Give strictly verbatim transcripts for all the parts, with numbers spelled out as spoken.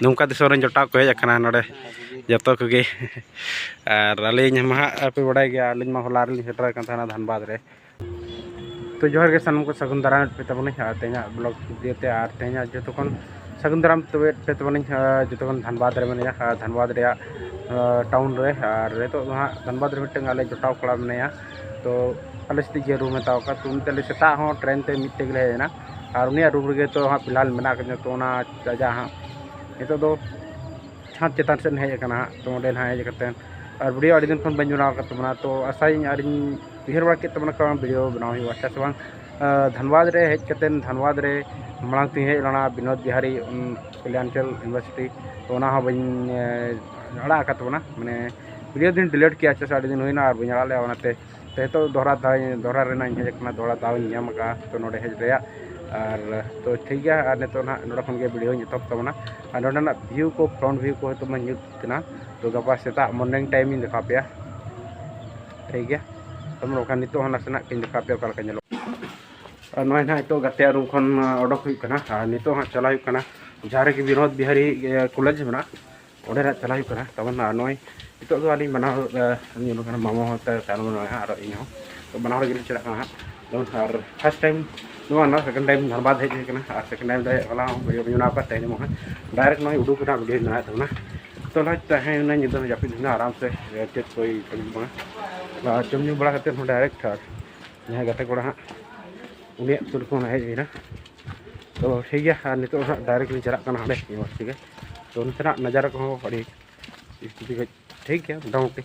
ᱱᱚᱝᱠᱟ ᱫᱤᱥᱚᱢ ᱨᱮᱱ ᱡᱚᱴᱟᱣ ᱠᱚ ᱦᱮᱡ ᱟᱠᱟᱱᱟ ᱱᱚᱰᱮ ᱡᱚᱛᱚ ᱠᱚᱜᱮ᱾ ᱟᱨ ᱟᱹᱞᱤᱧ ᱢᱟ ᱦᱟᱸᱜ ᱯᱮ ᱵᱟᱲᱟᱭ ᱜᱮᱭᱟ, ᱟᱹᱞᱤᱧ ᱢᱟ ᱦᱚᱞᱟ ᱨᱮᱞᱤᱧ ᱥᱮᱴᱮᱨ ᱟᱠᱟᱱ ᱛᱟᱦᱮᱱᱟ ᱫᱷᱟᱱᱵᱟᱫᱽ ᱨᱮ᱾ ᱛᱚ ᱡᱚᱦᱟᱨ ᱜᱮ ᱥᱟᱱᱟᱢ ᱠᱚ, ᱥᱟᱹᱜᱩᱱ ᱫᱟᱨᱟᱢ ᱯᱮ ᱛᱟᱵᱚᱱᱟᱹᱧ ᱟᱨ ᱛᱮᱦᱮᱧᱟᱜ ᱵᱞᱚᱜ ᱵᱷᱤᱰᱤᱭᱳ ᱛᱮ᱾ ᱟᱨ ᱛᱮᱦᱮᱧᱟᱜ ᱡᱚᱛᱚ ᱠᱷᱚᱱ ᱥᱟᱹᱜᱩᱱ ᱫᱟᱨᱟᱢ ᱛᱚᱵᱮ ᱯᱮ ᱛᱟᱵᱚᱱᱟᱹᱧ, ᱟᱨ ᱡᱚᱛᱚ ᱠᱷᱚᱱ ᱫᱷᱟᱱᱵᱟᱫᱽ ᱨᱮ ᱢᱮᱱᱟᱧᱟ, ᱟᱨ ᱫᱷᱟᱱᱵᱟᱫᱽ ᱨᱮᱭᱟᱜ, ᱟᱨ ᱴᱟᱣᱩᱱ ᱨᱮ᱾ ᱟᱨ ᱱᱤᱛᱚᱜ ᱫᱚ ᱦᱟᱸᱜ ᱫᱷᱟᱱᱵᱟᱫᱽ ᱨᱮ ᱢᱤᱫᱴᱟᱝ ᱟᱞᱮ ᱡᱚᱴᱟᱣ ᱠᱚᱲᱟ ᱢᱮᱱᱟᱭᱟ, ᱛᱚ ᱟᱞᱮ ᱥᱟᱛᱮᱜ ᱜᱮ ᱨᱩᱢ ᱦᱟᱛᱟᱣ ᱟᱠᱟᱫ᱾ ᱛᱚ ᱩᱱᱤ ᱛᱟᱞᱮ ᱥᱮᱛᱟᱜ ᱦᱚᱸ ᱴᱨᱮᱱ ᱛᱮ ᱢᱤᱫ ᱛᱮᱜᱮ ᱞᱮ ᱦᱮᱡ ᱮᱱᱟ, ᱟᱨ ᱩᱱᱤᱭᱟᱜ ᱨᱩᱢ ᱨᱮᱜᱮ ᱛᱚ ᱦᱟᱸᱜ ᱯᱷᱤᱞᱦᱟᱞ ᱢᱮᱱᱟᱜ ᱟᱠᱟᱫᱤᱧᱟ᱾ ᱛᱚ ᱚᱱᱟ ᱛᱟᱡᱟ ᱦᱟᱸᱜ ᱱᱤᱛᱚᱜ ᱫᱚ ᱪᱷᱟᱸᱫᱽ ᱪᱮᱛᱟᱱ ᱥᱮᱫ ᱦᱮᱡ ᱟᱠᱟᱱᱟ ᱦᱟᱸᱜ᱾ ᱛᱚ ᱚᱸᱰᱮ ᱱᱟᱦᱟᱜ ᱦᱮᱡ ᱠᱟᱛᱮ ᱟᱨ ᱵᱷᱤᱰᱤᱭᱳ ᱟᱹᱰᱤ ᱫᱤᱱ ᱠᱷᱚᱱ ᱵᱟᱹᱧ ᱵᱮᱱᱟᱣ ᱟᱠᱟᱫ ᱛᱟᱵᱚᱱᱟ, ᱛᱚ ᱟᱥᱟᱭᱟᱹᱧ ᱟᱨᱤᱧ ᱩᱭᱦᱟᱹᱨ ᱵᱟᱲᱟ ᱠᱮᱫ ᱛᱟᱵᱚᱱᱟ ᱠᱟᱨᱚᱱ ᱵᱷᱤᱰᱤᱭᱳ ᱵᱮᱱᱟᱣ ᱦᱩᱭᱩᱜᱼᱟ, ᱪᱮᱫᱟᱜ ᱥᱮ ᱵᱟᱝ? ᱟᱸ, ᱫᱷᱟᱱᱵᱟᱫᱽ ᱨᱮ ᱦᱮᱡ ᱠᱟᱛᱮ, ᱫᱷᱟᱱᱵᱟᱫᱽ ᱨᱮ ᱢᱟᱲᱟᱝ ᱛᱤᱧ ᱦᱮᱡ ᱞᱮᱱᱟ ᱵᱤᱱᱳᱫ ᱵᱤᱦᱟᱨᱤ, ᱩᱢ, ᱠᱚᱞᱭᱟᱱᱪᱚᱞ ᱤᱭᱩᱱᱤᱵᱷᱟᱨᱥᱤᱴᱤ, ᱛᱚ ᱚᱱᱟ ᱦᱚᱸ ᱵᱟᱹᱧ, ᱮ, ᱟᱲᱟᱜ ᱟᱠᱟᱫ ᱛᱟᱵᱚᱱᱟ, ᱢᱟᱱᱮ ᱵᱷᱤᱰᱤᱭᱳ ᱫᱚᱧ ᱰᱤᱞᱤᱴ ᱠᱮᱜᱼᱟ, ᱪᱮᱫᱟᱜ ᱥᱮ ᱟᱹᱰᱤ ᱫᱤᱱ ᱦᱩᱭᱱᱟ ᱟᱨ ᱵᱟᱹᱧ ᱟᱲᱟᱜ ᱞᱮᱜᱼᱟ, ᱚᱱᱟᱛᱮ᱾ ᱛᱚ ᱱᱤᱛᱚᱜ ᱫᱚᱦᱲᱟ ᱫᱷᱟᱣ, ᱫᱚᱦᱲᱟ ᱨᱮᱱᱟᱜ ᱤᱧ ᱦᱮᱡ ᱟᱠᱟᱱᱟ, ᱫᱚᱦᱲᱟ ᱫᱟᱣ ᱤᱧ ᱧᱟᱢ ᱟᱠᱟᱫᱼᱟ ᱛᱚ ᱱᱚᱰᱮ ᱦᱮᱡ ᱨᱮᱭᱟᱜ᱾ ᱟᱨ ᱛᱚ ᱴᱷᱤᱠ ᱜᱮᱭᱟ, ᱟᱨ ᱱᱤᱛᱚᱜ ᱱᱟᱦᱟᱜ ᱱᱚᱰᱮ ᱠᱷᱚᱱ ᱜᱮ ᱵᱷᱤᱰᱤᱭᱳᱧ ᱮᱛᱚᱦᱚᱵ ᱛᱟᱵᱚᱱᱟ᱾ ᱟᱨ ᱱᱚᱰᱮᱱᱟᱜ ᱵᱷᱤᱭᱩ ᱠᱚ, ᱯᱷᱨᱚᱱᱴ ᱵᱷᱤᱭᱩ ᱠᱚ ᱦᱚᱭᱛᱳ ᱢᱟ ᱧᱩᱛ ᱠᱟᱱᱟ, ᱛᱚ ᱜᱟᱯᱟ ᱥᱮᱛᱟᱜ ᱢᱚᱨᱱᱤᱝ ᱴᱟᱭᱤᱢ ᱤᱧ ᱫᱮᱠᱷᱟᱣ ᱯᱮᱭᱟ, ᱴᱷᱤᱠ ᱜᱮᱭᱟ᱾ ᱛᱟᱨᱯᱚᱨ ᱵᱟᱠᱷᱟᱱ ᱱᱤᱛᱚᱜ ᱦᱚᱸ ᱱᱟᱥᱮᱱᱟᱜ ᱤᱧ ᱫᱮᱠᱷᱟᱣ ᱯᱮᱭᱟ ᱚᱠᱟ ᱞᱮᱠᱟ ᱧᱮᱞᱚᱜ᱾ ᱟᱨ ᱱᱚᱜᱼᱚᱭ ᱱᱟᱦᱟᱜ ᱱᱤᱛᱚᱜ ᱜᱟᱛᱮ ᱨᱩᱢ ᱠᱷᱚᱱ, ᱟ, ᱚᱰᱚᱠ ᱦᱩᱭᱩᱜ ᱠᱟᱱᱟ᱾ ᱟᱨ ᱱᱤᱛᱚᱜ ᱦᱟᱸᱜ ᱪᱟᱞᱟᱣ ᱦᱩᱭᱩᱜ ᱠᱟᱱᱟ ᱡᱟᱦᱟᱸ ᱨᱮᱜᱮ ᱵᱤᱱᱳᱫ ᱵᱤᱦᱟᱨᱤ, ᱮ, ᱠᱚᱞᱮᱡᱽ ᱢᱮᱱᱟᱜᱼᱟ, ᱚᱸᱰᱮ ᱱᱟᱦᱟᱜ ᱪᱟᱞᱟᱣ ᱦᱩᱭᱩᱜ ᱠᱟᱱᱟ᱾ ᱛᱟᱵᱚᱱ ᱟᱨ ᱱᱚᱜᱼᱚᱭ ᱱᱤᱛᱚᱜ ᱫᱚ ᱟᱹᱞᱤᱧ ᱵᱟᱱᱟ ᱦᱚᱲ, ᱮ, ᱞᱤᱧ ᱩᱰᱩᱠ ᱠᱟᱱᱟ, ᱢᱟᱢᱟ ᱦᱚᱸ ᱛᱟᱭᱚᱢ ᱨᱮ ᱢᱮᱱᱟᱭᱟ ᱟᱨ ᱤᱧ ᱦᱚᱸ᱾ ᱛᱚ ᱵᱟᱱᱟ ᱦᱚᱲ ᱜᱮᱞᱤᱧ ᱪᱟᱞᱟᱜ ᱠᱟᱱᱟ ᱦᱟᱸᱜ᱾ ᱡᱮᱢᱚᱱ ᱟᱨ ᱯᱷᱟᱥᱴ ᱴᱟᱭᱤᱢ ᱱᱚᱣᱟ ᱱᱟ ᱥᱮᱠᱮᱱᱰ ᱴᱟᱭᱤᱢ ᱫᱷᱟᱱᱵᱟᱫᱽ ᱦᱮᱡ ᱦᱩᱭ ᱠᱟᱱᱟ, ᱟᱨ ᱥᱮᱠᱮᱱᱰ ᱴᱟᱭᱤᱢ ᱫᱚ ᱦᱚᱞᱟ ᱦᱚᱸ ᱵᱷᱤᱰᱤᱭᱳ ᱵᱟᱹᱧ ᱵᱮᱱᱟᱣ ᱟᱠᱟᱫ, ᱛᱮᱦᱮᱧ ᱦᱚᱸ ᱦᱟᱸᱜ ᱰᱟᱭᱨᱮᱠᱴ ᱱᱚᱜᱼᱚᱭ ᱩᱰᱩᱠ ᱠᱟᱛᱮ ᱦᱟᱸᱜ ᱵᱷᱤᱰᱤᱭᱳᱧ ᱵᱮᱱᱟᱣᱮᱫ ᱛᱟᱵᱚᱱᱟ᱾ ᱛᱚ ᱱᱚᱜᱼᱚᱭ ᱛᱟᱦᱮᱸ ᱦᱩᱭᱱᱟ, ᱧᱤᱫᱟᱹ ᱦᱚᱸ ᱡᱟᱹᱯᱤᱫ ᱦᱩᱭᱱᱟ ᱟᱨᱟᱢ ᱥᱮ, ᱮ, ᱪᱮᱫ ᱠᱚᱭ ᱠᱟᱹᱢᱤ ᱵᱟᱝᱟ᱾ ᱟᱨ ᱡᱚᱢ ᱧᱩ ᱵᱟᱲᱟ ᱠᱟᱛᱮ ᱦᱚᱸ ᱰᱟᱭᱨᱮᱠᱴ ᱟᱨ ᱡᱟᱦᱟᱸᱭ ᱜᱟᱛᱮ ᱠᱚᱲᱟ ᱦᱟᱸᱜ ᱩᱱᱤᱭᱟᱜ ᱥᱩᱨ ᱠᱷᱚᱱ ᱦᱮᱡ ᱦᱩᱭᱱᱟ᱾ ᱛᱚ ᱴᱷᱤᱠ ᱜᱮᱭᱟ, ᱟᱨ ᱱᱤᱛᱚᱜ ᱦᱟᱸᱜ ᱰᱟᱭᱨᱮᱠᱴ ᱞᱤᱧ ᱪᱟᱞᱟᱜ ᱠᱟᱱᱟ ᱦᱟᱸᱰᱮ ᱤᱭᱩᱱᱤᱵᱷᱟᱨᱥᱤᱴᱤ ᱜᱮ᱾ ᱛᱚ ᱱᱚᱛᱮᱱᱟᱜ ᱱᱟᱡᱟᱨᱟ ᱠᱚᱦᱚᱸ ᱟᱹᱰᱤ ᱥᱛᱷᱤᱛᱤ ᱠᱟᱹᱡ ᱴᱷᱤᱠ ᱜᱮᱭᱟ ᱢᱚᱴᱟᱢᱩᱴᱤ᱾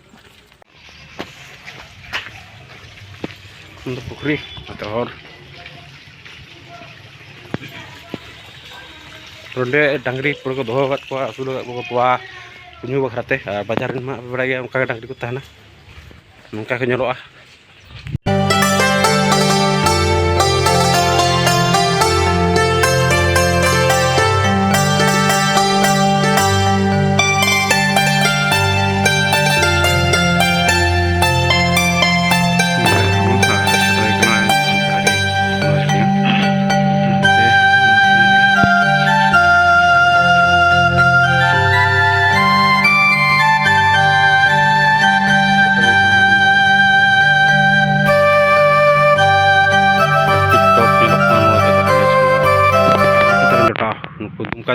ᱚᱱᱟ ᱫᱚ ᱯᱩᱠᱷᱨᱤ, ᱱᱚᱛᱮ ᱦᱚᱨ᱾ ᱱᱚᱰᱮ ᱰᱟᱝᱨᱤ ᱠᱚ ᱫᱚᱦᱚ ᱟᱠᱟᱫ ᱠᱚᱣᱟ, ᱟᱹᱥᱩᱞ ᱟᱠᱟᱫ ᱠᱚᱣᱟ ᱛᱚᱣᱟ ᱠᱚ ᱧᱩ ᱵᱟᱠᱷᱨᱟ ᱛᱮ᱾ ᱟᱨ ᱵᱟᱡᱟᱨ ᱨᱮᱱ ᱢᱟ ᱟᱯᱮ ᱵᱟᱲᱟᱭ ᱜᱮᱭᱟ, ᱚᱱᱠᱟ ᱜᱮ ᱰᱟᱝᱨᱤ ᱠᱚ ᱛᱟᱦᱮᱱᱟ, ᱱᱚᱝᱠᱟ ᱠᱚ ᱧᱮᱞᱚᱜᱼᱟ᱾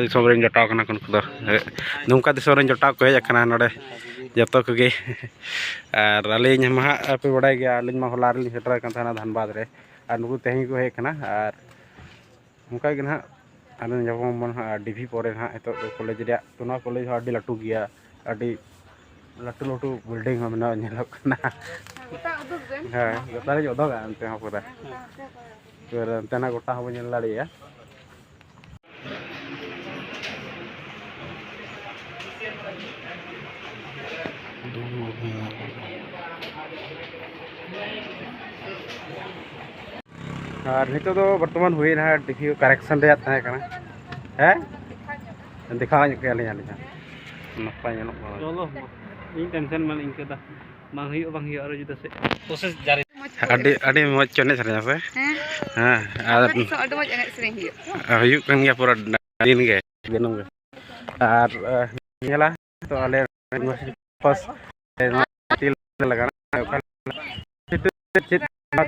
ᱫᱤᱥᱚᱢ ᱨᱮᱱ ᱡᱚᱴᱟᱣ ᱠᱟᱱᱟ ᱠᱚ ᱱᱩᱠᱩ ᱫᱚ᱾ ᱫᱩᱢᱠᱟ ᱫᱤᱥᱚᱢ ᱨᱮᱱ ᱡᱚᱴᱟᱣ ᱠᱚ ᱦᱮᱡ ᱟᱠᱟᱱᱟ ᱱᱚᱰᱮ ᱡᱚᱛᱚ ᱠᱚᱜᱮ᱾ ᱟᱨ ᱟᱹᱞᱤᱧ ᱢᱟ ᱦᱟᱸᱜ ᱯᱮ ᱵᱟᱲᱟᱭ ᱜᱮᱭᱟ, ᱟᱹᱞᱤᱧ ᱢᱟ ᱦᱚᱞᱟ ᱨᱮᱞᱤᱧ ᱥᱮᱴᱮᱨ ᱟᱠᱟᱱ ᱛᱟᱦᱮᱱᱟ ᱫᱷᱟᱱᱵᱟᱫᱽ ᱨᱮ, ᱟᱨ ᱱᱩᱠᱩ ᱛᱮᱦᱮᱧ ᱠᱚ ᱦᱮᱡ ᱟᱠᱟᱱᱟ᱾ ᱟᱨ ᱚᱱᱠᱟ ᱜᱮ ᱱᱟᱦᱟᱜ ᱟᱞᱮ ᱧᱟᱯᱟᱢ ᱟᱵᱚᱱ ᱦᱟᱸᱜ ᱰᱤᱵᱷᱤ ᱯᱚᱨᱮ ᱱᱟᱦᱟᱜ᱾ ᱱᱤᱛᱚᱜ ᱫᱚ ᱠᱚᱞᱮᱡᱽ ᱨᱮᱭᱟᱜ, ᱛᱚ ᱱᱚᱣᱟ ᱠᱚᱞᱮᱡᱽ ᱦᱚᱸ ᱟᱹᱰᱤ ᱞᱟᱹᱴᱩ ᱜᱮᱭᱟ, ᱟᱹᱰᱤ ᱞᱟᱹᱴᱩ ᱞᱟᱹᱴᱩ ᱵᱤᱞᱰᱤᱝ ᱦᱚᱸ ᱢᱮᱱᱟᱜᱼᱟ, ᱧᱮᱞᱚᱜ ᱠᱟᱱᱟ᱾ ᱦᱮᱸ, ᱜᱚᱴᱟ ᱞᱤᱧ ᱩᱫᱩᱜᱟ ᱚᱱᱛᱮ ᱦᱚᱸ ᱯᱩᱨᱟᱹ᱾ ᱯᱩᱨᱟᱹ ᱚᱱᱛᱮᱱᱟᱜ ᱜᱚᱴᱟ ᱦᱚᱸᱵᱚᱱ ᱧᱮᱞ ᱫᱟᱲᱮᱭᱟᱜᱼᱟ᱾ ᱟᱨ ᱱᱤᱛᱚᱜ ᱫᱚ ᱵᱚᱨᱛᱚᱢᱟᱱ ᱦᱩᱭᱱᱟ, ᱰᱤᱵᱷᱤ ᱠᱟᱨᱮᱠᱥᱚᱱ ᱨᱮᱭᱟᱜ ᱛᱟᱦᱮᱸ ᱠᱟᱱᱟ᱾ ᱦᱮᱸ, ᱫᱮᱠᱷᱟᱣ ᱧᱚᱜ ᱠᱮᱫ ᱞᱤᱧ ᱟᱹᱞᱤᱧ ᱦᱚᱸ᱾ ᱱᱟᱯᱟᱭ ᱧᱮᱞᱚᱜ ᱠᱟᱱᱟ᱾ ᱪᱚᱞᱚ, ᱤᱧ ᱴᱮᱱᱥᱮᱱ ᱢᱟᱱᱮ ᱤᱱᱠᱟᱹ ᱫᱚ ᱵᱟᱝ ᱦᱩᱭᱩᱜᱼᱟ, ᱵᱟᱝ ᱦᱩᱭᱩᱜᱼᱟ, ᱟᱨᱚ ᱡᱩᱫᱟᱹ ᱥᱮᱫ ᱯᱨᱚᱥᱮᱥ ᱡᱟᱹᱨᱤ᱾ ᱟᱹᱰᱤ, ᱟᱹᱰᱤ ᱢᱚᱡᱽ ᱠᱚ ᱮᱱᱮᱡ ᱥᱮᱨᱮᱧᱟ ᱥᱮ? ᱦᱮᱸ᱾ ᱦᱮᱸ, ᱟᱨ ᱟᱯᱮ ᱥᱮᱫ ᱟᱹᱰᱤ ᱢᱚᱡᱽ ᱮᱱᱮᱡ ᱥᱮᱨᱮᱧ ᱦᱩᱭᱩᱜ᱾ ᱦᱩᱭᱩᱜ ᱠᱟᱱ ᱜᱮᱭᱟ ᱯᱩᱨᱟᱹ ᱫᱤᱱ ᱜᱮ, ᱫᱤᱱᱟᱹᱢ ᱜᱮ᱾ ᱟᱨ, ᱮ, ᱧᱮᱞᱟ ᱛᱚ ᱟᱞᱮ ᱤᱭᱩᱱᱤᱵᱷᱟᱨᱥᱤᱴᱤ ᱯᱟᱥ ᱞᱟᱜᱟᱜᱼᱟ᱾ ᱪᱮᱫ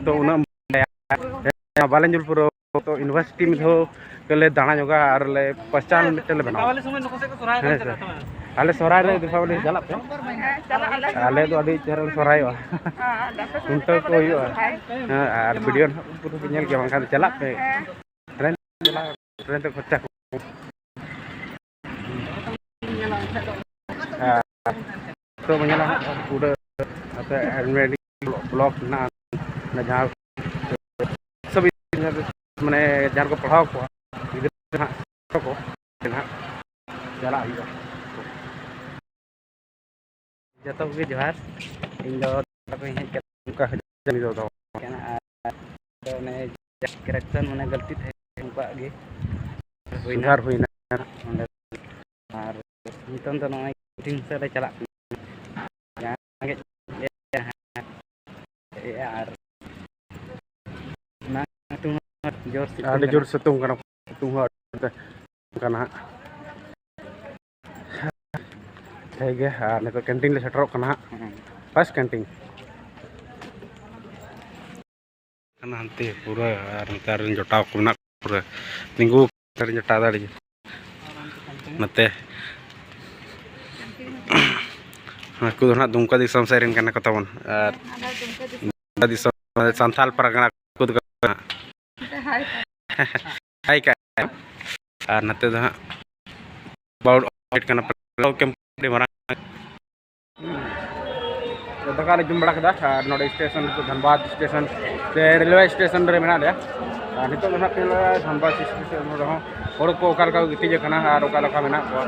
ᱛᱚ ᱩᱱᱟᱹᱜ ᱮᱢ ᱵᱟᱲᱟᱭᱟ᱾ ᱵᱟᱞᱮ ᱧᱩᱨ ᱯᱩᱨᱟᱹᱣ ᱛᱚ ᱤᱭᱩᱱᱤᱵᱷᱟᱨᱥᱤᱴᱤ ᱢᱤᱫ ᱫᱷᱟᱣ ᱞᱮ ᱫᱟᱬᱟ ᱧᱚᱜᱟ ᱟᱨ ᱞᱮ ᱯᱟᱦᱪᱟᱱ ᱢᱤᱫᱴᱮᱱ ᱞᱮ ᱵᱮᱱᱟᱣᱟ᱾ ᱦᱮᱸ ᱥᱮ? ᱟᱞᱮ ᱥᱚᱦᱨᱟᱭ ᱨᱮ ᱫᱤᱯᱟᱵᱚᱞᱤ ᱪᱟᱞᱟᱜ ᱯᱮ᱾ ᱟᱞᱮ ᱫᱚ ᱟᱹᱰᱤ ᱪᱮᱦᱨᱟ ᱞᱮ ᱥᱚᱦᱨᱟᱭᱚᱜᱼᱟ᱾ ᱠᱷᱩᱱᱴᱟᱹᱣ ᱠᱚ ᱦᱩᱭᱩᱜᱼᱟ᱾ ᱦᱮᱸ, ᱟᱨ ᱵᱷᱤᱰᱤᱭᱳ ᱱᱟᱦᱟᱜ ᱯᱩᱨᱟᱹ ᱯᱮ ᱧᱮᱞ ᱜᱮᱭᱟ, ᱵᱟᱝᱠᱷᱟᱱ ᱫᱚ ᱪᱟᱞᱟᱜ ᱯᱮ᱾ ᱴᱨᱮᱱ ᱪᱟᱞᱟᱜ, ᱴᱨᱮᱱ ᱛᱮ ᱠᱷᱚᱨᱪᱟ ᱠᱚ᱾ ᱦᱮᱸ, ᱱᱤᱛᱚᱜ ᱵᱚᱱ ᱧᱮᱞᱟ ᱦᱟᱸᱜ ᱯᱩᱨᱟᱹ ᱱᱚᱛᱮ ᱵᱞᱚᱠ ᱢᱮᱱᱟᱜᱼᱟ, ᱚᱱᱟ ᱡᱟᱦᱟᱸ ᱢᱟᱱᱮ ᱡᱟᱦᱟᱸ ᱨᱮᱠᱚ ᱯᱟᱲᱦᱟᱣ ᱠᱚᱣᱟ ᱜᱤᱫᱽᱨᱟᱹ ᱦᱟᱸᱜ ᱠᱚ ᱦᱟᱸᱜ ᱪᱟᱞᱟᱜ ᱦᱩᱭᱩᱜᱼᱟ᱾ ᱡᱚᱛᱚ ᱠᱚᱜᱮ ᱡᱚᱦᱟᱨ᱾ ᱤᱧ ᱫᱚ ᱦᱮᱡ ᱠᱟᱛᱮ ᱚᱱᱠᱟ ᱦᱤᱡᱩᱜ ᱫᱚ ᱠᱟᱱᱟ᱾ ᱟᱨ ᱚᱱᱮ ᱠᱟᱨᱮᱠᱥᱚᱱ ᱢᱟᱱᱮ ᱜᱟᱹᱞᱛᱤ ᱛᱟᱦᱮᱸ ᱠᱟᱱᱟ, ᱩᱱᱠᱩᱣᱟᱜ ᱜᱮ ᱦᱩᱭᱱᱟ᱾ ᱥᱩᱫᱷᱟᱨ ᱦᱩᱭᱱᱟ᱾ ᱚᱸᱰᱮ ᱟᱨ ᱱᱤᱛᱚᱝ ᱫᱚ ᱱᱚᱜᱼᱚᱭ ᱠᱳᱪᱤᱝ ᱥᱮᱫ ᱞᱮ ᱪᱟᱞᱟᱜ ᱠᱟᱱᱟ᱾ ᱡᱟᱦᱟᱸ ᱨᱮᱸᱜᱮᱡ ᱟᱨ ᱚᱱᱟ ᱥᱤᱛᱩᱝ ᱦᱚᱸ ᱡᱳᱨ ᱥᱤᱛᱩᱝ ᱟᱹᱰᱤ ᱠᱟᱱᱟ᱾ ᱡᱳᱨ ᱥᱤᱛᱩᱝ ᱠᱟᱱᱟ, ᱥᱤᱛᱩᱝ ᱦᱚᱸ ᱟᱹᱰᱤ ᱠᱟᱱᱟ ᱦᱟᱸᱜ᱾ ᱴᱷᱤᱠ ᱜᱮᱭᱟ, ᱟᱨ ᱱᱤᱛᱚᱜ ᱠᱮᱱᱴᱤᱱ ᱞᱮ ᱥᱮᱴᱮᱨᱚᱜ ᱠᱟᱱᱟ ᱦᱟᱸᱜ᱾ ᱦᱮᱸ᱾ First canteen. ᱠᱟᱱᱟ ᱦᱟᱱᱛᱮ ᱯᱩᱨᱟᱹ, ᱟᱨ ᱱᱚᱛᱮ ᱨᱮᱱ ᱡᱚᱴᱟᱣ ᱠᱚ ᱢᱮᱱᱟᱜ ᱠᱚᱣᱟ ᱯᱩᱨᱟᱹ᱾ ᱛᱤᱸᱜᱩ ᱠᱟᱛᱮ ᱡᱚᱴᱟᱣ ᱫᱟᱲᱮ᱾ ᱱᱚᱛᱮ ᱦᱟᱹᱠᱩ ᱫᱚ ᱱᱟᱦᱟᱜ ᱫᱩᱢᱠᱟ ᱫᱤᱥᱚᱢ ᱥᱮᱫ ᱨᱮᱱ ᱠᱟᱱᱟ ᱠᱚ ᱛᱟᱵᱚᱱ, ᱟᱨ ᱫᱩᱢᱠᱟ ᱫᱤᱥᱚᱢ ᱥᱟᱱᱛᱟᱞ ᱯᱟᱨᱜᱟᱱᱟ ᱠᱚ ᱫᱚ ᱦᱟᱸᱜ ᱦᱟᱭ ᱠᱟᱜ᱾ ᱟᱨ ᱱᱚᱛᱮ ᱫᱚ ᱦᱟᱸᱜ ᱵᱟᱣᱩᱰ ᱠᱟᱱᱟ, ᱟᱹᱰᱤ ᱢᱟᱨᱟᱝ᱾ ᱫᱟᱠᱟ ᱞᱮ ᱡᱚᱢ ᱵᱟᱲᱟ ᱠᱮᱫᱟ ᱟᱨ ᱱᱚᱰᱮ ᱥᱴᱮᱥᱚᱱ ᱨᱮ, ᱫᱷᱟᱱᱵᱟᱫᱽ ᱥᱴᱮᱥᱚᱱ ᱥᱮ ᱨᱮᱞᱣᱮ ᱥᱴᱮᱥᱚᱱ ᱨᱮ ᱢᱮᱱᱟᱜ ᱞᱮᱭᱟ᱾ ᱟᱨ ᱱᱤᱛᱚᱜ ᱫᱚ ᱱᱟᱦᱟᱜ ᱯᱮ ᱧᱮᱞᱟ ᱫᱷᱟᱱᱵᱟᱫᱽ ᱥᱴᱮᱥᱚᱱ ᱨᱮᱦᱚᱸ ᱦᱚᱲ ᱠᱚ ᱚᱠᱟ ᱞᱮᱠᱟ ᱠᱚ ᱜᱤᱛᱤᱡ ᱟᱠᱟᱱᱟ ᱟᱨ ᱚᱠᱟ ᱞᱮᱠᱟ ᱢᱮᱱᱟᱜ ᱠᱚᱣᱟ᱾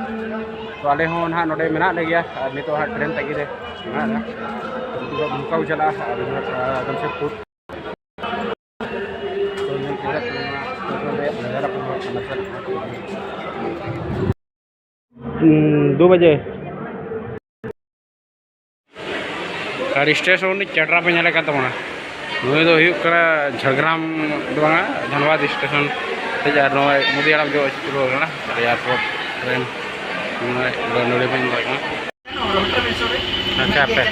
ᱛᱚ ᱟᱞᱮ ᱦᱚᱸ ᱱᱟᱦᱟᱜ ᱱᱚᱰᱮ ᱢᱮᱱᱟᱜ ᱞᱮᱜᱮᱭᱟ ᱟᱨ ᱱᱤᱛᱚᱜ ᱦᱟᱸᱜ ᱴᱨᱮᱱ ᱛᱟᱺᱜᱤ ᱨᱮ ᱢᱮᱱᱟᱜ ᱞᱮᱭᱟ᱾ ᱱᱤᱛᱚᱜ ᱫᱚ ᱫᱩᱢᱠᱟ ᱠᱚ ᱪᱟᱞᱟᱜᱼᱟ ᱟᱨ ᱡᱟᱢᱥᱮᱫᱽᱯᱩᱨ᱾ ᱫᱩ ᱵᱟᱡᱮ᱾ ᱟᱨ ᱥᱴᱮᱥᱚᱱ ᱨᱤᱱᱤᱡ ᱪᱮᱴᱨᱟ ᱯᱮ ᱧᱮᱞᱮ ᱠᱟᱱ ᱛᱟᱵᱚᱱᱟ, ᱱᱩᱭ ᱫᱚ ᱦᱩᱭᱩᱜ ᱠᱟᱱᱟ ᱡᱷᱟᱲᱜᱨᱟᱢ ᱫᱚ ᱵᱟᱝᱟ, ᱫᱷᱟᱱᱵᱟᱫᱽ ᱥᱴᱮᱥᱚᱱ ᱛᱮ, ᱟᱨ ᱱᱚᱜᱼᱚᱭ ᱢᱩᱫᱤᱭᱟᱲᱟᱢ ᱡᱚ ᱟᱹᱪᱩᱨᱚᱜ ᱠᱟᱱᱟ ᱟᱨ ᱮᱭᱟᱨᱯᱳᱨᱴ ᱨᱮᱱ ᱱᱚᱜᱼᱚᱭ ᱱᱚᱰᱮ ᱵᱚᱱ ᱧᱮᱞ ᱠᱟᱱᱟ᱾ ᱟᱪᱪᱷᱟ, ᱟᱯᱮ᱾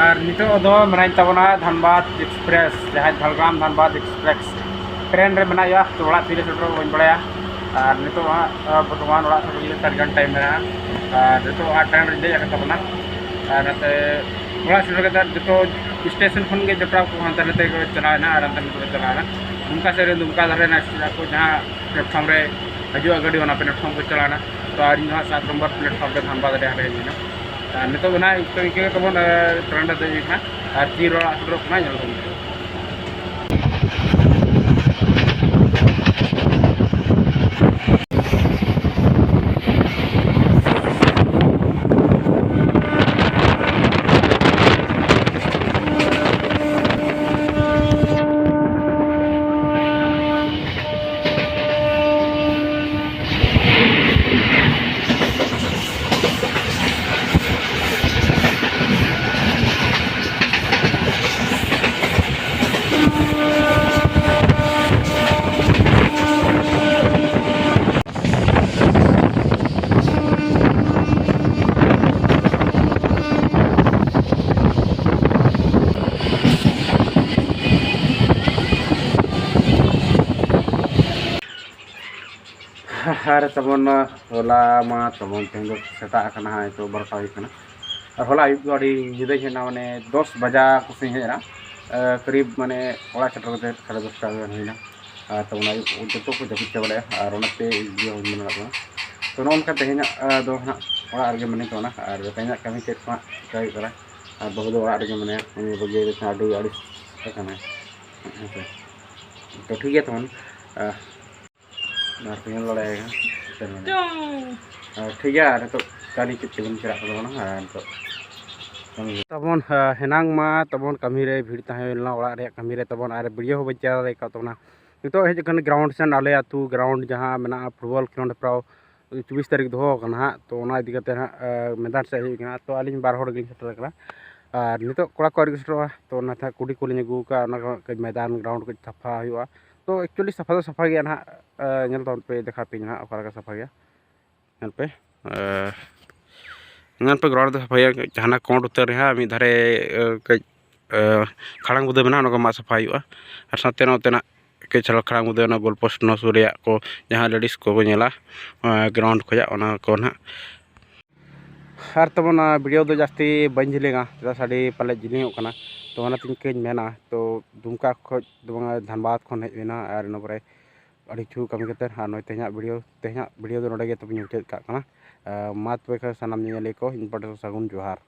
ᱟᱨ ᱱᱤᱛᱚᱜ ᱫᱚ ᱢᱮᱱᱟᱧ ᱛᱟᱵᱚᱱᱟ ᱫᱷᱟᱱᱵᱟᱫᱽ ᱮᱠᱥᱯᱨᱮᱥ, ᱡᱟᱦᱟᱸ ᱡᱷᱟᱲᱜᱨᱟᱢ ᱫᱷᱟᱱᱵᱟᱫᱽ ᱮᱠᱥᱯᱨᱮᱥ ᱴᱨᱮᱱ ᱨᱮ ᱢᱮᱱᱟᱜ ᱭᱟ᱾ ᱛᱚ ᱚᱲᱟᱜ ᱛᱤᱨᱮ ᱥᱮᱴᱮᱨᱚᱜ ᱵᱟᱹᱧ ᱵᱟᱲᱟᱭᱟ᱾ ᱟᱨ ᱱᱤᱛᱚᱜ ᱦᱟᱸᱜ, ᱟᱸ, ᱵᱚᱨᱛᱚᱢᱟᱱ ᱚᱲᱟᱜ ᱥᱮᱴᱮᱨ ᱞᱟᱹᱜᱤᱫ ᱪᱟᱨ ᱜᱷᱚᱱᱴᱟ ᱴᱟᱭᱤᱢ ᱢᱮᱱᱟᱜᱼᱟ᱾ ᱟᱨ ᱱᱤᱛᱚᱜ ᱦᱟᱸᱜ ᱴᱨᱮᱱ ᱨᱮᱧ ᱫᱮᱡ ᱟᱠᱟᱱ ᱛᱟᱵᱚᱱᱟ᱾ ᱟᱨ ᱱᱚᱛᱮ ᱚᱲᱟᱜ ᱥᱮᱴᱮᱨ ᱠᱟᱛᱮ ᱡᱚᱛᱚ ᱥᱴᱮᱥᱚᱱ ᱠᱷᱚᱱ ᱜᱮ ᱡᱚᱴᱟᱣ ᱠᱚ ᱦᱟᱱᱛᱮ ᱱᱟᱛᱮ ᱠᱚ ᱪᱟᱞᱟᱣᱮᱱᱟ ᱟᱨ ᱦᱟᱱᱛᱮ ᱱᱟᱛᱮ ᱠᱚ ᱪᱟᱞᱟᱣᱮᱱᱟ᱾ ᱚᱱᱠᱟ ᱥᱮᱫ ᱨᱮ ᱫᱩᱢᱠᱟ ᱫᱷᱟᱨᱮ ᱱᱟᱥᱮ ᱟᱠᱚ ᱡᱟᱦᱟᱸ ᱯᱞᱮᱴᱯᱷᱚᱨᱢ ᱨᱮ ᱦᱤᱡᱩᱜᱼᱟ ᱜᱟᱹᱰᱤ, ᱚᱱᱟ ᱯᱞᱮᱴᱯᱷᱚᱨᱢ ᱠᱚ ᱪᱟᱞᱟᱣᱮᱱᱟ᱾ ᱛᱚ ᱟᱨ ᱤᱧ ᱫᱚ ᱦᱟᱸᱜ ᱥᱟᱛ ᱱᱚᱢᱵᱚᱨ ᱯᱞᱮᱴᱯᱷᱚᱨᱢ ᱨᱮ ᱫᱷᱟᱱᱵᱟᱫᱽ ᱨᱮ ᱦᱟᱸᱰᱮ ᱦᱮᱡ ᱮᱱᱟ᱾ ᱟᱨ ᱱᱤᱛᱚᱜ ᱫᱚ ᱱᱟᱦᱟᱜ ᱤᱱᱠᱟᱹ ᱤᱱᱠᱟᱹ ᱜᱮ ᱛᱟᱵᱚᱱ, ᱟᱨ ᱴᱨᱮᱱ ᱨᱮ ᱫᱮᱡ ᱦᱩᱭ ᱠᱟᱱᱟ᱾ ᱟᱨ ᱛᱤᱱ ᱨᱮ ᱚᱲᱟᱜ ᱥᱮᱴᱮᱨᱚᱜ ᱠᱟᱱᱟ ᱧᱮᱞ ᱛᱟᱵᱚᱱ ᱯᱮ᱾ ᱟᱨ ᱛᱟᱵᱚᱱ ᱦᱚᱞᱟ ᱢᱟ ᱛᱟᱵᱚᱱ ᱛᱮᱦᱮᱧ ᱫᱚ ᱥᱮᱛᱟᱜ ᱟᱠᱟᱱᱟ, ᱦᱟᱸᱜ ᱱᱤᱛᱚᱜ ᱵᱟᱨᱚᱴᱟ ᱦᱩᱭᱩᱜ ᱠᱟᱱᱟ᱾ ᱟᱨ ᱦᱚᱞᱟ ᱟᱹᱭᱩᱵ ᱫᱚ ᱟᱹᱰᱤ ᱧᱤᱫᱟᱹᱧ ᱦᱮᱡ ᱮᱱᱟ, ᱢᱟᱱᱮ ᱫᱚᱥ ᱵᱟᱡᱟ ᱠᱚᱥᱮᱫ ᱤᱧ ᱦᱮᱡ ᱮᱱᱟ᱾ ᱟᱨ ᱠᱟᱹᱨᱤᱵ ᱢᱟᱱᱮ ᱚᱲᱟᱜ ᱥᱮᱴᱮᱨ ᱠᱟᱛᱮ ᱥᱟᱲᱮ ᱫᱚᱥᱴᱟ ᱜᱟᱱ ᱦᱩᱭᱱᱟ᱾ ᱟᱨ ᱛᱟᱵᱚᱱ ᱟᱹᱭᱩᱵ ᱡᱚᱛᱚ ᱠᱚ ᱡᱟᱹᱯᱤᱫ ᱪᱟᱵᱟ ᱞᱮᱫᱼᱟ, ᱟᱨ ᱚᱱᱟᱛᱮ ᱤᱧ ᱵᱷᱤᱰᱤᱭᱳ ᱦᱚᱸᱧ ᱵᱮᱱᱟᱣ ᱫᱟᱲᱮᱭᱟᱜ ᱠᱟᱱᱟ᱾ ᱛᱚ ᱱᱚᱜᱼᱚ ᱱᱚᱝᱠᱟ ᱛᱮᱦᱮᱧᱟᱜ ᱫᱚ ᱦᱟᱸᱜ ᱚᱲᱟᱜ ᱨᱮᱜᱮ ᱢᱮᱱᱟᱧ ᱛᱟᱵᱚᱱᱟ, ᱟᱨ ᱛᱮᱦᱮᱧᱟᱜ ᱠᱟᱹᱢᱤ ᱪᱮᱫ ᱠᱚ ᱦᱟᱸᱜ ᱪᱤᱠᱟ ᱦᱩᱭᱩᱜ ᱠᱟᱱᱟ᱾ ᱟᱨ ᱵᱟᱹᱦᱩ ᱫᱚ ᱚᱲᱟᱜ ᱨᱮᱜᱮ ᱢᱮᱱᱟᱭᱟ, ᱩᱱᱤ ᱵᱟᱹᱜᱤᱭᱟᱫᱮ ᱠᱷᱟᱱ ᱟᱹᱰᱤ ᱟᱹᱲᱤᱥ ᱟᱠᱟᱱᱟᱭ᱾ ᱦᱮᱸ ᱥᱮ? ᱛᱚ ᱴᱷᱤᱠ ᱜᱮᱭᱟ ᱛᱟᱵᱚᱱ, ᱟᱨ ᱟᱨ ᱠᱚ ᱧᱮᱞ ᱫᱟᱲᱮᱭᱟᱭ ᱠᱟᱱᱟ᱾ ᱟᱨ ᱴᱷᱤᱠ ᱜᱮᱭᱟ, ᱟᱨ ᱱᱤᱛᱚᱜ ᱠᱟᱹᱢᱤ ᱪᱮᱫ ᱛᱮᱵᱚᱱ ᱪᱟᱞᱟᱜ ᱠᱟᱱᱟ ᱵᱚᱱ, ᱟᱨ ᱱᱤᱛᱚᱜ ᱠᱟᱹᱢᱤ ᱛᱟᱵᱚᱱ, ᱦᱮᱱᱟᱝ ᱢᱟ ᱛᱟᱵᱚᱱ ᱠᱟᱹᱢᱤ ᱨᱮ ᱵᱷᱤᱲ ᱛᱟᱦᱮᱸ ᱦᱩᱭ ᱞᱮᱱᱟ, ᱚᱲᱟᱜ ᱨᱮᱭᱟᱜ ᱠᱟᱹᱢᱤ ᱨᱮ ᱛᱟᱵᱚᱱ, ᱟᱨ ᱵᱷᱤᱰᱤᱭᱳ ᱦᱚᱸ ᱵᱟᱹᱧ ᱪᱟᱞᱟᱣ ᱫᱟᱲᱮ ᱠᱟᱣᱫ ᱛᱟᱵᱚᱱᱟ᱾ ᱱᱤᱛᱚᱜ ᱦᱮᱡ ᱟᱠᱟᱱᱟ ᱜᱨᱟᱣᱩᱱᱰ ᱥᱮᱱ, ᱟᱞᱮ ᱟᱹᱛᱩ ᱜᱨᱟᱣᱩᱱᱰ ᱡᱟᱦᱟᱸ ᱢᱮᱱᱟᱜᱼᱟ, ᱯᱷᱩᱴᱵᱚᱞ ᱠᱷᱮᱞᱳᱰ ᱦᱮᱯᱨᱟᱣ ᱪᱚᱵᱵᱤᱥ ᱛᱟᱹᱨᱤᱠᱷ ᱫᱚᱦᱚ ᱟᱠᱟᱱᱟ ᱦᱟᱸᱜ᱾ ᱛᱚ ᱚᱱᱟ ᱤᱫᱤ ᱠᱟᱛᱮ ᱦᱟᱸᱜ ᱢᱮᱫᱟᱱ ᱥᱮᱫ ᱦᱮᱡ ᱟᱠᱟᱱᱟ᱾ ᱛᱚ ᱟᱹᱞᱤᱧ ᱵᱟᱨ ᱦᱚᱲ ᱜᱮᱞᱤᱧ ᱥᱮᱴᱮᱨ ᱟᱠᱟᱱᱟ, ᱟᱨ ᱱᱤᱛᱚᱜ ᱠᱚᱲᱟ ᱠᱚ ᱟᱹᱣᱨᱤ ᱠᱚ ᱥᱮᱴᱮᱨᱚᱜᱼᱟ᱾ ᱛᱚ ᱚᱱᱟᱛᱮ ᱦᱟᱸᱜ ᱠᱩᱰᱤ ᱠᱚᱞᱤᱧ ᱟᱹᱜᱩ ᱟᱠᱟᱫᱼᱟ, ᱚᱱᱟ ᱠᱚ ᱠᱟᱹᱡ ᱢᱮᱫᱟᱱ ᱜᱨᱟᱣᱩᱱᱰ ᱠᱟᱹᱡ ᱥᱟᱯᱷᱟ ᱦᱩᱭᱩᱜᱼᱟ᱾ ᱛᱚ ᱮᱠᱪᱩᱭᱮᱞᱤ ᱥᱟᱯᱷᱟ ᱫᱚ ᱥᱟᱯᱷᱟ ᱜᱮᱭᱟ ᱱᱟᱦᱟᱜ᱾ ᱧᱮᱞ ᱛᱟᱵᱚᱱ ᱯᱮ, ᱫᱮᱠᱷᱟᱣ ᱯᱮ ᱱᱟᱦᱟᱜ ᱚᱠᱟ ᱞᱮᱠᱟ ᱥᱟᱯᱷᱟ ᱜᱮᱭᱟ᱾ ᱧᱮᱞ ᱯᱮ, ᱧᱮᱞ ᱯᱮ ᱜᱨᱟᱣᱩᱱᱰ ᱫᱚ ᱥᱟᱯᱷᱟ ᱜᱮᱭᱟ᱾ ᱡᱟᱦᱟᱱᱟᱜ ᱠᱚᱸᱰ ᱩᱛᱟᱹᱨ ᱨᱮᱦᱟᱸᱜ ᱢᱤᱫ ᱫᱷᱟᱨᱮ ᱠᱟᱹᱡ ᱠᱷᱟᱲᱟᱝ ᱵᱩᱫᱟᱹ ᱢᱮᱱᱟᱜᱼᱟ, ᱚᱱᱟ ᱠᱚ ᱢᱟᱜ ᱥᱟᱯᱷᱟ ᱦᱩᱭᱩᱜᱼᱟ᱾ ᱟᱨ ᱥᱟᱶᱛᱮ ᱱᱚᱛᱮᱱᱟᱜ ᱠᱟᱹᱡ ᱪᱷᱟᱲᱟ ᱠᱷᱟᱲᱟᱝ ᱵᱩᱫᱟᱹ, ᱚᱱᱟ ᱜᱳᱞ ᱯᱳᱥᱴ ᱱᱚ ᱥᱩᱨ ᱨᱮᱭᱟᱜ ᱠᱚ, ᱡᱟᱦᱟᱸ ᱞᱮᱰᱤᱥ ᱠᱚᱠᱚ ᱧᱮᱞᱟ ᱜᱨᱟᱣᱩᱱᱰ ᱠᱷᱚᱱᱟᱜ, ᱚᱱᱟ ᱠᱚ ᱱᱟᱦᱟᱜ᱾ ᱟᱨ ᱛᱟᱵᱚᱱ ᱵᱷᱤᱰᱤᱭᱳ ᱫᱚ ᱡᱟᱹᱥᱛᱤ ᱵᱟᱹᱧ ᱡᱤᱞᱤᱧᱟ, ᱪᱮᱫᱟᱜ ᱥᱮ ᱟᱹᱰᱤ ᱯᱟᱞᱮ ᱡᱤᱞᱤᱧᱚᱜ ᱠᱟᱱᱟ᱾ ᱛᱚ ᱚᱱᱟᱛᱮ ᱤᱱᱠᱟᱹᱧ ᱢᱮᱱᱟ, ᱛᱚ ᱫᱩᱢᱠᱟ ᱠᱷᱚᱱ ᱫᱚ ᱵᱟᱝᱟ, ᱫᱷᱟᱱᱵᱟᱫᱽ ᱠᱷᱚᱱ ᱦᱮᱡ ᱦᱩᱭᱱᱟ᱾ ᱟᱨ ᱤᱱᱟᱹ ᱯᱚᱨᱮ ᱟᱹᱰᱤ ᱠᱤᱪᱷᱩ ᱠᱟᱹᱢᱤ ᱠᱟᱛᱮ ᱟᱨ ᱱᱚᱜᱼᱚᱭ ᱛᱮᱦᱮᱧᱟᱜ ᱵᱷᱤᱰᱤᱭᱳ, ᱛᱮᱦᱮᱧᱟᱜ ᱵᱷᱤᱰᱤᱭᱳ ᱫᱚ ᱱᱚᱰᱮ ᱜᱮ ᱛᱚᱵᱮᱧ ᱢᱩᱪᱟᱹᱫ ᱠᱟᱜ ᱠᱟᱱᱟ᱾ ᱢᱟ ᱛᱚᱵᱮ ᱠᱷᱟᱱ ᱥᱟᱱᱟᱢ ᱧᱮᱧᱮᱞᱤᱭᱟᱹ ᱠᱚ ᱤᱧ ᱯᱟᱦᱴᱟ ᱥᱮᱫ ᱥᱟᱹᱜᱩᱱ ᱡᱚᱦᱟᱨ᱾